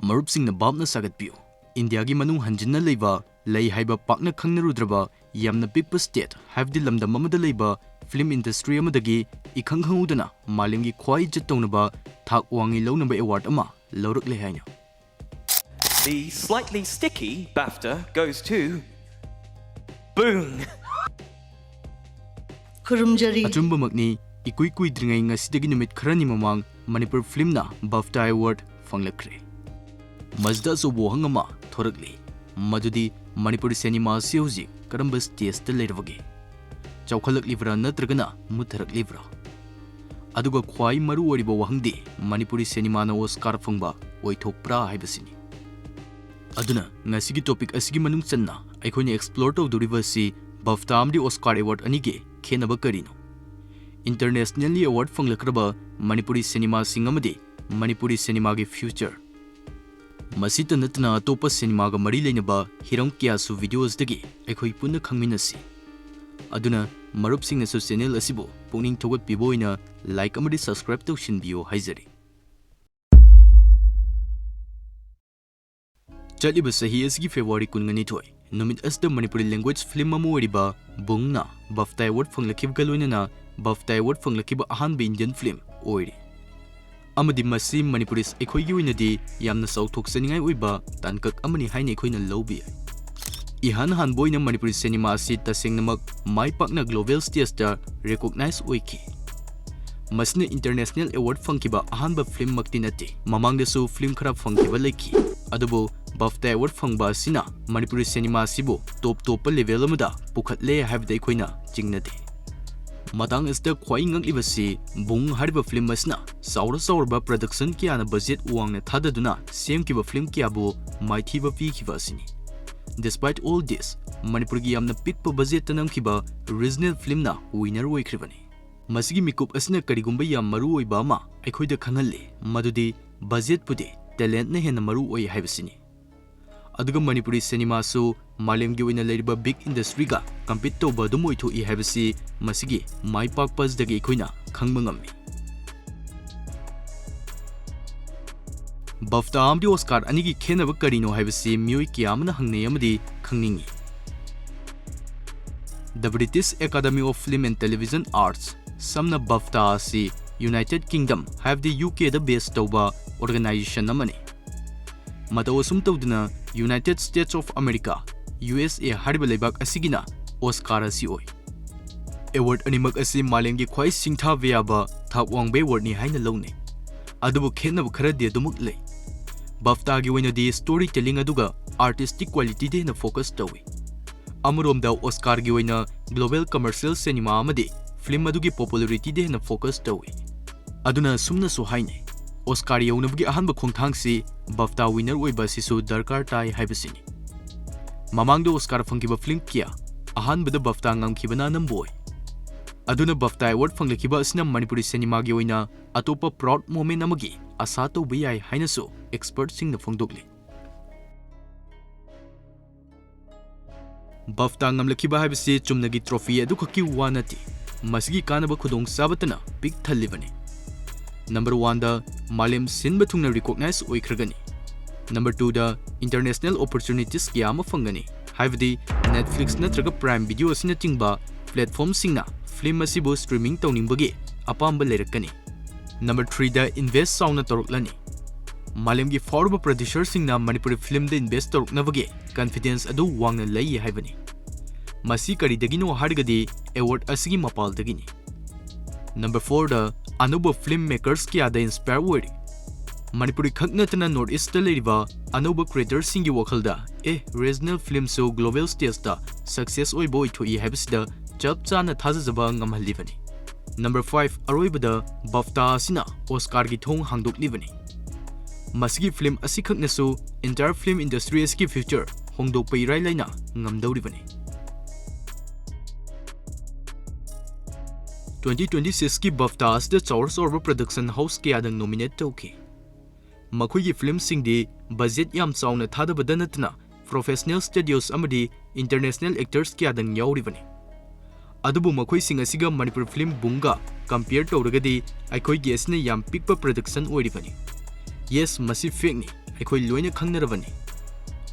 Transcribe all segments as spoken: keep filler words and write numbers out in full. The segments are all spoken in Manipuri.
ꯃꯔꯨꯞꯁꯤꯡꯅ ꯚꯥꯞꯅ ꯁꯥꯒꯠꯄꯤꯌꯨ, ꯏꯟꯗꯤꯌꯥꯒꯤ ꯃꯅꯨꯡ ꯍꯟꯖꯤꯟꯅ ꯂꯩꯕ, ꯂꯩ ꯍꯥꯏꯕ ꯄꯥꯛꯅ ꯈꯪꯅꯔꯨꯗ꯭ꯔꯕ, ꯌꯥꯝꯅ ꯄꯤꯛꯄ state ꯍꯥꯏꯕꯗꯤ ꯂꯝꯗꯝ ꯑꯃꯗ ꯂꯩꯕ film industry ꯑꯃꯗꯒꯤ ꯏꯈꯪ ꯈꯪꯍꯧꯗꯅ ꯃꯥꯂꯦꯝꯒꯤ ꯈ꯭ꯋꯥꯏ ꯏꯖꯠ ꯇꯧꯅꯕ, ꯊꯥꯛ ꯋꯥꯡꯉꯤ ꯂꯧꯅꯕ award ꯑꯃ ꯂꯧꯔꯛꯂꯦ ꯍꯥꯏꯅ꯫ The slightly sticky BAFTA goes to Boong. ꯈꯨꯔꯨꯝꯖꯔꯤ꯫ ꯑꯆꯨꯝꯕꯃꯛꯅꯤ, ꯏꯀꯨꯏ ꯀꯨꯏꯗ꯭ꯔꯤꯉꯩ ꯉꯁꯤꯗꯒꯤ ꯅꯨꯃꯤꯠ ꯈꯔꯅꯤ ꯃꯃꯥꯡ ꯃꯅꯤꯄꯨꯔ filmꯅ BAFTA award ꯐꯪꯂꯛꯈ꯭ꯔꯦ꯫ ꯃꯁꯤꯗ ꯑꯆꯧꯕ ꯋꯥꯍꯪ ꯑꯃ ꯊꯣꯔꯛꯂꯤ, ꯃꯗꯨꯗꯤ ꯃꯅꯤꯄꯨꯔꯤ cinema ꯑꯁꯤ ꯍꯧꯖꯤꯛ ꯀꯔꯝꯕ stageꯇ ꯂꯩꯔꯕꯒꯦ? ꯆꯥꯎꯈꯠꯂꯛꯂꯤꯕ꯭ꯔꯥ ꯅꯠꯇ꯭ꯔꯒꯅ ꯃꯨꯠꯊꯔꯛꯂꯤꯕ꯭ꯔꯥ? ꯑꯗꯨꯒ ꯈ꯭ꯋꯥꯏ ꯃꯔꯨ ꯑꯣꯏꯔꯤꯕ ꯋꯥꯍꯪꯗꯤ ꯃꯅꯤꯄꯨꯔꯤ cinemaꯅ Oscar ꯐꯪꯕ ꯑꯣꯏꯊꯣꯛꯄ꯭ꯔꯥ ꯍꯥꯏꯕꯁꯤꯅꯤ꯫ ꯑꯗꯨꯅ ꯉꯁꯤꯒꯤ topic ꯑꯁꯤꯒꯤ ꯃꯅꯨꯡ ꯆꯟꯅ ꯑꯩꯈꯣꯏꯅ explore ꯇꯧꯗꯧꯔꯤꯕ ꯑꯁꯤ BAFTA ꯑꯃꯗꯤ Oscar award ꯑꯅꯤꯒꯤ ꯈꯦꯠꯅꯕ ꯀꯔꯤꯅꯣ? Internationally award ꯐꯪꯂꯛꯈ꯭ꯔꯕ ꯃꯅꯤꯄꯨꯔꯤ cinemaꯁꯤꯡ ꯑꯃꯗꯤ ꯃꯅꯤꯄꯨꯔꯤ cinemaꯒꯤ future꯫ ꯃꯁꯤꯇ ꯅꯠꯇꯅ ꯑꯇꯣꯞꯄ cinemaꯒ ꯃꯔꯤ ꯂꯩꯅꯕ ꯍꯤꯔꯝ ꯀꯌꯥꯁꯨ video ꯑꯁꯤꯗꯒꯤ ꯑꯩꯈꯣꯏ ꯄꯨꯟꯅ ꯈꯪꯃꯤꯟꯅꯁꯤ꯫ ꯑꯗꯨꯅ ꯃꯔꯨꯞꯁꯤꯡꯅꯁꯨ channel ꯑꯁꯤꯕꯨ ꯄꯨꯛꯅꯤꯡ ꯊꯧꯒꯠꯄꯤꯕ ꯑꯣꯏꯅ like ꯑꯃꯗꯤ subscribe ꯇꯧꯁꯤꯟꯕꯤꯌꯨ ꯍꯥꯏꯖꯔꯤ꯫ ꯆꯠꯂꯤꯕ ꯆꯍꯤ ꯑꯁꯤꯒꯤ February ꯀꯨꯟꯒ ꯅꯤꯊꯣꯏ ꯅꯨꯃꯤꯠ ꯑꯁꯤꯗ ꯃꯅꯤꯄꯨꯔꯤ language film ꯑꯃ ꯑꯣꯏꯔꯤꯕ ꯕꯨꯡꯅ BAFTA award ꯐꯪꯂꯛꯈꯤꯕꯒ ꯂꯣꯏꯅꯅ BAFTA award ꯐꯪꯂꯛꯈꯤꯕ ꯑꯍꯥꯟꯕ Indian film ꯑꯣꯏꯔꯤ꯫ ꯑꯃꯗꯤ ꯃꯁꯤ ꯃꯅꯤꯄꯨꯔꯤꯁ ꯑꯩꯈꯣꯏꯒꯤ ꯑꯣꯏꯅꯗꯤ ꯌꯥꯝꯅ ꯆꯥꯎꯊꯣꯛꯆꯅꯤꯡꯉꯥꯏ ꯑꯣꯏꯕ ꯇꯥꯡꯀꯛ ꯑꯃꯅꯤ ꯍꯥꯏꯅ ꯑꯩꯈꯣꯏꯅ ꯂꯧꯕ ꯌꯥꯏ꯫ ꯏꯍꯥꯟ ꯍꯥꯟꯕ ꯑꯣꯏꯅ ꯃꯅꯤꯄꯨꯔꯤ cinema ꯑꯁꯤ ꯇꯁꯦꯡꯅꯃꯛ ꯃꯥꯏ ꯄꯥꯛꯅ global stageꯇ recognize ꯑꯣꯏꯈꯤ꯫ ꯃꯁꯤꯅ international award ꯐꯪꯈꯤꯕ ꯑꯍꯥꯟꯕ filmꯃꯛꯇꯤ ꯅꯠꯇꯦ꯫ ꯃꯃꯥꯡꯗꯁꯨ film ꯈꯔ ꯐꯪꯈꯤꯕ ꯂꯩꯈꯤ꯫ ꯑꯗꯨꯕꯨ BAFTA award ꯐꯪꯕ ꯑꯁꯤꯅ ꯃꯅꯤꯄꯨꯔꯤ cinema ꯑꯁꯤꯕꯨ top ꯇꯣꯞꯄ level ꯑꯃꯗ ꯄꯨꯈꯠꯂꯦ ꯍꯥꯏꯕꯗ ꯑꯩꯈꯣꯏꯅ ꯆꯤꯡꯅꯗꯦ꯫ ꯃꯇꯥꯡ ꯑꯁꯤꯗ ꯈ꯭ꯋꯥꯏ ꯉꯛꯂꯤꯕꯁꯤ ꯕꯨꯡ ꯍꯥꯏꯔꯤꯕ film ꯑꯁꯤꯅ ꯆꯥꯎꯔ ꯆꯥꯎꯔꯕ production ꯀꯌꯥꯅ budget ꯋꯥꯡꯅ ꯊꯥꯗꯗꯨꯅ ꯁꯦꯝꯈꯤꯕ film ꯀꯌꯥꯕꯨ ꯃꯥꯏꯊꯤꯕ ꯄꯤꯈꯤꯕ ꯑꯁꯤꯅꯤ꯫ Despite all this, ꯃꯅꯤꯄꯨꯔꯒꯤ ꯌꯥꯝꯅ ꯄꯤꯛꯄ budgetꯇ ꯅꯝꯈꯤꯕ regional filmꯅ winner ꯑꯣꯏꯈ꯭ꯔꯤꯕꯅꯤ꯫ ꯃꯁꯤꯒꯤ ꯃꯤꯀꯨꯞ ꯑꯁꯤꯅ ꯀꯔꯤꯒꯨꯝꯕ ꯌꯥꯝ ꯃꯔꯨ ꯑꯣꯏꯕ ꯑꯃ ꯑꯩꯈꯣꯏꯗ ꯈꯪꯍꯜꯂꯤ, ꯃꯗꯨꯗꯤ budgetꯄꯨꯗꯤ talentꯅ ꯍꯦꯟꯅ ꯃꯔꯨ ꯑꯣꯏ ꯍꯥꯏꯕꯁꯤꯅꯤ꯫ ꯑꯗꯨꯒ ꯃꯅꯤꯄꯨꯔꯤ cinemaꯁꯨ ꯃꯥꯂꯦꯝꯒꯤ ꯑꯣꯏꯅ ꯂꯩꯔꯤꯕ big industryꯒ compete ꯇꯧꯕ ꯑꯗꯨꯝ ꯑꯣꯏꯊꯣꯛꯏ ꯍꯥꯏꯕꯁꯤ ꯃꯁꯤꯒꯤ ꯃꯥꯏ ꯄꯥꯛꯄ ꯑꯁꯤꯗꯒꯤ ꯑꯩꯈꯣꯏꯅ ꯈꯪꯕ ꯉꯝꯃꯤ꯫ BAFTA ꯑꯃꯗꯤ Oscar ꯑꯅꯤꯒꯤ ꯈꯦꯠꯅꯕ ꯀꯔꯤꯅꯣ ꯍꯥꯏꯕꯁꯤ ꯃꯤꯑꯣꯏ ꯀꯌꯥ ꯑꯃꯅ ꯍꯪꯅꯩ ꯑꯃꯗꯤ ꯈꯪꯅꯤꯡꯏ꯫ The British Academy of Film and Television Arts, ꯁꯝꯅ BAFTA ꯑꯁꯤ United Kingdom, ꯍꯥꯏꯕꯗꯤ U K ꯗ base ꯇꯧꯕ organization ꯑꯃꯅꯤ꯫ ꯃꯇꯧ ꯑꯁꯨꯝ ꯇꯧꯗꯨꯅ United States of America, U S A ꯍꯥꯏꯔꯤꯕ ꯂꯩꯕꯥꯛ ꯑꯁꯤꯒꯤꯅ Oscar ꯑꯁꯤ ꯑꯣꯏ꯫ Award ꯑꯅꯤꯃꯛ ꯑꯁꯤ ꯃꯥꯂꯦꯝꯒꯤ ꯈ꯭ꯋꯥꯏ ꯁꯤꯡꯊꯥꯕ ꯌꯥꯕ ꯊꯥꯛ ꯋꯥꯡꯕ award ꯅꯤ ꯍꯥꯏꯅ ꯂꯧꯅꯩ꯫ ꯑꯗꯨꯕꯨ ꯈꯦꯠꯅꯕ ꯈꯔꯗꯤ ꯑꯗꯨꯃꯛ ꯂꯩ꯫ BAFTA ꯒꯤ ꯑꯣꯏꯅꯗꯤ story telling ꯑꯗꯨꯒ artistic quality ꯗ ꯍꯦꯟꯅ focus ꯇꯧꯏ꯫ ꯑꯃꯔꯣꯝꯗ Oscar ꯒꯤ ꯑꯣꯏꯅ global commercial cinema ꯑꯃꯗꯤ film ꯑꯗꯨꯒꯤ popularity ꯗ ꯍꯦꯟꯅ focus ꯇꯧꯏ꯫ ꯑꯗꯨꯅ ꯁꯨꯝꯅꯁꯨ ꯍꯥꯏꯅꯩ, Oscar ꯌꯧꯅꯕꯒꯤ ꯑꯍꯥꯟꯕ ꯈꯣꯡꯊꯥꯡꯁꯤ BAFTA winner ꯑꯣꯏꯕ ꯑꯁꯤꯁꯨ ꯗꯔꯀꯥꯔ ꯇꯥꯏ ꯍꯥꯏꯕꯁꯤꯅꯤ꯫ ꯃꯃꯥꯡꯗ Oscar ꯐꯪꯈꯤꯕ film ꯀꯌꯥ ꯑꯍꯥꯟꯕꯗ BAFTA ꯉꯝꯈꯤꯕꯅ ꯑꯅꯝꯕ ꯑꯣꯏ꯫ ꯑꯗꯨꯅ BAFTA award ꯐꯪꯂꯛꯈꯤꯕ ꯑꯁꯤꯅ ꯃꯅꯤꯄꯨꯔꯤ cinema ꯒꯤ ꯑꯣꯏꯅ ꯑꯇꯣꯞꯄ proud moment ꯑꯃꯒꯤ ꯑꯁꯥ ꯇꯧꯕ ꯌꯥꯏ ꯍꯥꯏꯅꯁꯨ expert ꯁꯤꯡꯅ ꯐꯣꯡꯗꯣꯛꯂꯤ꯫ BAFTA ꯉꯝꯂꯛꯈꯤꯕ ꯍꯥꯏꯕꯁꯤ ꯆꯨꯝꯅꯒꯤ trophy ꯑꯗꯨꯈꯛꯀꯤ ꯋꯥ ꯅꯠꯇꯦ, ꯃꯁꯤꯒꯤ ꯀꯥꯟꯅꯕ ꯈꯨꯗꯣꯡꯆꯥꯕꯇꯅ ꯄꯤꯛ ꯊꯜꯂꯤꯕꯅꯤ꯫ Number one ꯗ ꯃꯥꯂꯦꯝ ꯁꯤꯟꯕ ꯊꯨꯡꯅ recognize ꯑꯣꯏꯈ꯭ꯔꯒꯅꯤ꯫ Number two ꯗ international opportunities ꯀꯌꯥ ꯑꯃ ꯐꯪꯒꯅꯤ, ꯍꯥꯏꯕꯗꯤ Netflix ꯅꯠꯇ꯭ꯔꯒ Prime Video ꯑꯁꯤꯅꯆꯤꯡꯕ platform ꯁꯤꯡꯅ film ꯑꯁꯤꯕꯨ streaming ꯇꯧꯅꯤꯡꯕꯒꯤ ꯑꯄꯥꯝꯕ ꯂꯩꯔꯛꯀꯅꯤ꯫ Number three ꯗ invest ꯆꯥꯎꯅ ꯇꯧꯔꯛꯂꯅꯤ꯫ ꯃꯥꯂꯦꯝꯒꯤ ꯐꯥꯎꯔꯕ producer ꯁꯤꯡꯅ ꯃꯅꯤꯄꯨꯔꯤ film ꯗ invest ꯇꯧꯔꯛꯅꯕꯒꯤ confidence ꯑꯗꯨ ꯋꯥꯡꯅ ꯂꯩ ꯍꯥꯏꯕꯅꯤ꯫ ꯃꯁꯤ ꯀꯔꯤꯗꯒꯤꯅꯣ ꯍꯥꯏꯔꯒꯗꯤ award ꯑꯁꯤꯒꯤ ꯃꯄꯥꯜꯗꯒꯤꯅꯤ꯫ Number four ꯗ ꯑꯅꯧꯕ film makers ꯀꯌꯥꯗ inspire ꯑꯣꯏꯔꯤ꯫ ꯃꯅꯤꯄꯨꯔꯤ ꯈꯛ ꯅꯠꯇꯅ North East ꯇ ꯂꯩꯔꯤꯕ ꯑꯅꯧꯕ creator ꯁꯤꯡꯒꯤ ꯋꯥꯈꯜꯗ, ꯑꯦ, regional film ꯁꯨ global stage ꯇ success ꯑꯣꯏꯕ ꯑꯣꯏꯊꯣꯛꯏ ꯍꯥꯏꯕꯁꯤꯗ ꯆꯞ ꯆꯥꯅ ꯊꯥꯖꯖꯕ ꯉꯝꯍꯜꯂꯤꯕꯅꯤ꯫ Number five, ꯑꯔꯣꯏꯕꯗ BAFTA ꯑꯁꯤꯅ Oscar ꯒꯤ ꯊꯣꯡ ꯍꯥꯡꯗꯣꯛꯂꯤꯕꯅꯤ꯫ ꯃꯁꯤꯒꯤ film ꯑꯁꯤꯈꯛꯅꯁꯨ entire film industry ꯑꯁꯤꯒꯤ future ꯍꯣꯡꯗꯣꯛꯄ ꯏꯔꯥꯏ ꯂꯥꯏꯅ ꯉꯝꯗꯧꯔꯤꯕꯅꯤ꯫ Twenty twenty six ꯀꯤ BAFTA ꯑꯁꯤꯗ ꯆꯥꯎꯔ ꯆꯥꯎꯔꯕ production house ꯀꯌꯥꯗꯪ nominate ꯇꯧꯈꯤ꯫ ꯃꯈꯣꯏꯒꯤ film ꯁꯤꯡꯗꯤ budget ꯌꯥꯝ ꯆꯥꯎꯅ ꯊꯥꯗꯕꯗ ꯅꯠꯇꯅ professional studios ꯑꯃꯗꯤ international actors ꯀꯌꯥꯗꯪ ꯌꯥꯎꯔꯤꯕꯅꯤ꯫ ꯑꯗꯨꯕꯨ ꯃꯈꯣꯏꯁꯤꯡ ꯑꯁꯤꯒ ꯃꯅꯤꯄꯨꯔ film boom ꯒ compare ꯇꯧꯔꯒꯗꯤ ꯑꯩꯈꯣꯏꯒꯤ ꯑꯁꯤꯅ ꯌꯥꯝ ꯄꯤꯛꯄ production ꯑꯣꯏꯔꯤꯕꯅꯤ꯫ Yes, ꯃꯁꯤ fakeꯅꯤ, ꯑꯩꯈꯣꯏ ꯂꯣꯏꯅ ꯈꯪꯅꯔꯕꯅꯤ꯫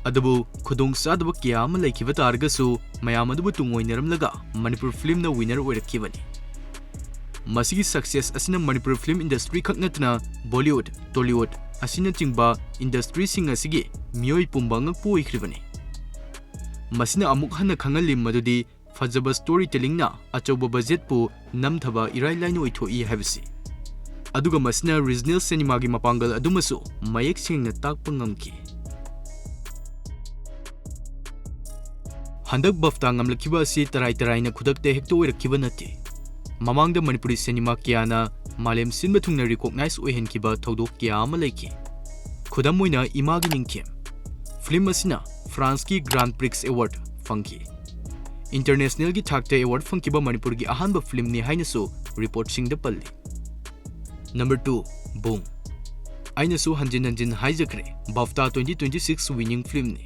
ꯑꯗꯨꯕꯨ ꯈꯨꯗꯣꯡꯆꯥꯗꯕ ꯀꯌꯥ ꯑꯃ ꯂꯩꯈꯤꯕ ꯇꯥꯔꯒꯁꯨ ꯃꯌꯥꯝ ꯑꯗꯨꯕꯨ ꯇꯨꯡꯑꯣꯏꯅꯔꯝꯂꯒ ꯃꯅꯤꯄꯨꯔ ꯐꯤꯂꯝꯅ winner ꯑꯣꯏꯔꯛꯈꯤꯕꯅꯤ꯫ ꯃꯁꯤꯒꯤ success ꯑꯁꯤꯅ ꯃꯅꯤꯄꯨꯔ film industry ꯈꯛ ꯅꯠꯇꯅ Bollywood, Tollywood ꯑꯁꯤꯅꯆꯤꯡꯕ industryꯁꯤꯡ ꯑꯁꯤꯒꯤ ꯃꯤꯑꯣꯏ ꯄꯨꯝꯕ ꯑꯉꯛꯄ ꯑꯣꯏꯈ꯭ꯔꯤꯕꯅꯤ꯫ ꯃꯁꯤꯅ ꯑꯃꯨꯛ ꯍꯟꯅ ꯈꯪꯍꯜꯂꯤ ꯃꯗꯨꯗꯤ ꯐꯖꯕ storytellingꯅ ꯑꯆꯧꯕ budgetꯄꯨ ꯅꯝꯊꯕ ꯏꯔꯥꯏ ꯂꯥꯏꯅ ꯑꯣꯏꯊꯣꯛꯏ ꯍꯥꯏꯕꯁꯤ꯫ ꯑꯗꯨꯒ ꯃꯁꯤꯅ regional cinemaꯒꯤ ꯃꯄꯥꯡꯒꯜ ꯑꯗꯨꯃꯁꯨ ꯃꯌꯦꯛ ꯁꯦꯡꯅ ꯇꯥꯛꯄ ꯉꯝꯈꯤ꯫ ꯍꯟꯗꯛ BAFTA ꯉꯝꯂꯛꯈꯤꯕ ꯑꯁꯤ ꯇꯔꯥꯏ ꯇꯔꯥꯏꯅ ꯈꯨꯗꯛꯇ ꯍꯦꯛꯇ ꯑꯣꯏꯔꯛꯈꯤꯕ ꯅꯠꯇꯦ꯫ ꯃꯃꯥꯡꯗ ꯃꯅꯤꯄꯨꯔꯤ cinema ꯀꯌꯥꯅ ꯃꯥꯂꯦꯝ ꯁꯤꯟꯕ ꯊꯨꯡꯅ recognize ꯑꯣꯏꯍꯟꯈꯤꯕ ꯊꯧꯗꯣꯛ ꯀꯌꯥ ꯑꯃ ꯂꯩꯈꯤ꯫ ꯈꯨꯗꯝ ꯑꯣꯏꯅ ꯏꯃꯥꯒꯤ ꯅꯤꯡꯊꯦꯝ film ꯑꯁꯤꯅ Franceꯀꯤ Grand Prix Award ꯐꯪꯈꯤ꯫ Internationalꯒꯤ ꯊꯥꯛꯇ award ꯐꯪꯈꯤꯕ ꯃꯅꯤꯄꯨꯔꯒꯤ ꯑꯍꯥꯟꯕ filmꯅꯤ ꯍꯥꯏꯅꯁꯨ reportꯁꯤꯡꯗ ꯄꯜꯂꯤ꯫ Number two, ꯕꯨꯡ꯫ ꯑꯩꯅꯁꯨ ꯍꯟꯖꯤꯟ ꯍꯟꯖꯤꯟ ꯍꯥꯏꯖꯈ꯭ꯔꯦ, BAFTA twenty twenty-six winning filmꯅꯤ꯫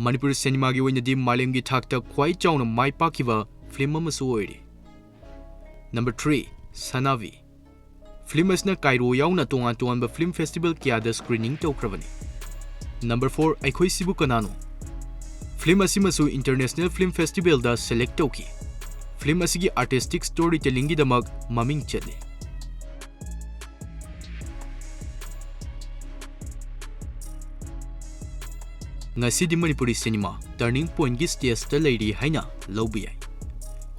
Manipur cinemaꯒꯤ ꯑꯣꯏꯅꯗꯤ ꯃꯥꯂꯦꯝꯒꯤ ꯊꯥꯛꯇ ꯈ꯭ꯋꯥꯏ ꯆꯥꯎꯅ ꯃꯥꯏ ꯄꯥꯛꯈꯤꯕ film ꯑꯃꯁꯨ ꯑꯣꯏꯔꯤ꯫ Number three, ꯁꯅꯥꯕꯤ꯫ Film ꯑꯁꯤꯅ ꯀꯥꯏꯔꯣ ꯌꯥꯎꯅ ꯇꯣꯉꯥꯟ ꯇꯣꯉꯥꯟꯕ film festival ꯀꯌꯥꯗ screening ꯇꯧꯈ꯭ꯔꯕꯅꯤ꯫ Number four, ꯑꯩꯈꯣꯏ ꯁꯤꯕꯨ ꯀꯅꯥꯅꯣ? Film ꯑꯁꯤꯃꯁꯨ International Film Festivalꯗ select ꯇꯧꯈꯤ꯫ Film ꯑꯁꯤꯒꯤ artistic storytellingꯒꯤꯗꯃꯛ ꯃꯃꯤꯡ ꯆꯠꯂꯤ꯫ ꯉꯁꯤꯗꯤ ꯃꯅꯤꯄꯨꯔꯤ cinema turning pointꯀꯤ stageꯇ ꯂꯩꯔꯤ ꯍꯥꯏꯅ ꯂꯧꯕ ꯌꯥꯏ꯫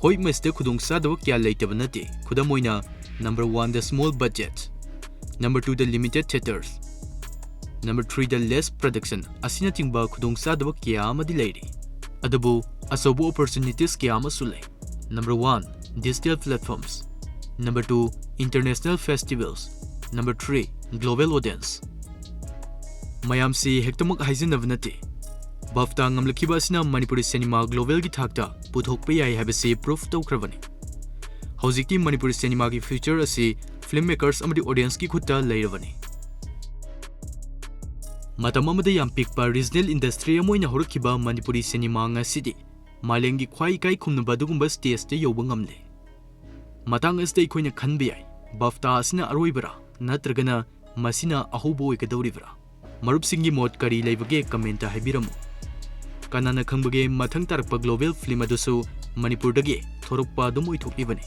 ꯍꯣꯏ, ꯃꯁꯤꯗ ꯈꯨꯗꯣꯡꯆꯥꯗꯕ ꯀꯌꯥ ꯂꯩꯇꯕ ꯅꯠꯇꯦ꯫ ꯈꯨꯗꯝ ꯑꯣꯏꯅ, number oneꯗ small budget, number twoꯗ limited theatres, number threeꯗ less production ꯑꯁꯤꯅꯆꯤꯡꯕ ꯈꯨꯗꯣꯡꯆꯥꯗꯕ ꯀꯌꯥ ꯑꯃꯗꯤ ꯂꯩꯔꯤ꯫ ꯑꯗꯨꯕꯨ ꯑꯆꯧꯕ opportunities ꯀꯌꯥ ꯑꯃꯁꯨ ꯂꯩ꯫ Number one, digital platforms. Number two, international festivals. Number three, global audience. ꯃꯌꯥꯝꯁꯤ ꯍꯦꯛꯇꯃꯛ ꯍꯥꯏꯖꯤꯟꯅꯕ ꯅꯠꯇꯦ꯫ BAFTA ꯉꯝꯂꯛꯈꯤꯕ ꯑꯁꯤꯅ ꯃꯅꯤꯄꯨꯔꯤ cinema globalꯒꯤ ꯊꯥꯛꯇ ꯄꯨꯊꯣꯛꯄ ꯌꯥꯏ ꯍꯥꯏꯕꯁꯤ proof ꯇꯧꯈ꯭ꯔꯕꯅꯤ꯫ ꯍꯧꯖꯤꯛꯇꯤ ꯃꯅꯤꯄꯨꯔꯤ cinemaꯒꯤ future ꯑꯁꯤ filmmakers ꯑꯃꯗꯤ audienceꯀꯤ ꯈꯨꯠꯇ ꯂꯩꯔꯕꯅꯤ꯫ ꯃꯇꯝ ꯑꯃꯗ ꯌꯥꯝ ꯄꯤꯛꯄ regional industry ꯑꯃ ꯑꯣꯏꯅ ꯍꯧꯔꯛꯈꯤꯕ ꯃꯅꯤꯄꯨꯔꯤ cinema ꯉꯁꯤꯗꯤ ꯃꯥꯂꯦꯝꯒꯤ ꯈ꯭ꯋꯥꯏ ꯏꯀꯥꯏ ꯈꯨꯝꯅꯕ ꯑꯗꯨꯒꯨꯝꯕ stageꯇ ꯌꯧꯕ ꯉꯝꯂꯦ꯫ ꯃꯇꯥꯡ ꯑꯁꯤꯗ ꯑꯩꯈꯣꯏꯅ ꯈꯟꯕ ꯌꯥꯏ, BAFTA ꯑꯁꯤꯅ ꯑꯔꯣꯏꯕꯔꯥ? ꯅꯠꯇ꯭ꯔꯒꯅ ꯃꯁꯤꯅ ꯑꯍꯧꯕ ꯑꯣꯏꯒꯗꯧꯔꯤꯕ꯭ꯔꯥ? ꯃꯔꯨꯞꯁꯤꯡꯒꯤ ꯃꯣꯠ ꯀꯔꯤ ꯂꯩꯕꯒꯦ comment ꯍꯥꯏꯕꯤꯔꯝꯃꯨ꯫ ꯀꯅꯥꯅ ꯈꯪꯕꯒꯦ, ꯃꯊꯪ ꯇꯥꯔꯛꯄ global film ꯑꯗꯨꯁꯨ ꯃꯅꯤꯄꯨꯔꯗꯒꯤ ꯊꯣꯔꯛꯄ ꯑꯗꯨꯝ ꯑꯣꯏꯊꯣꯛꯂꯤꯕꯅꯤ꯫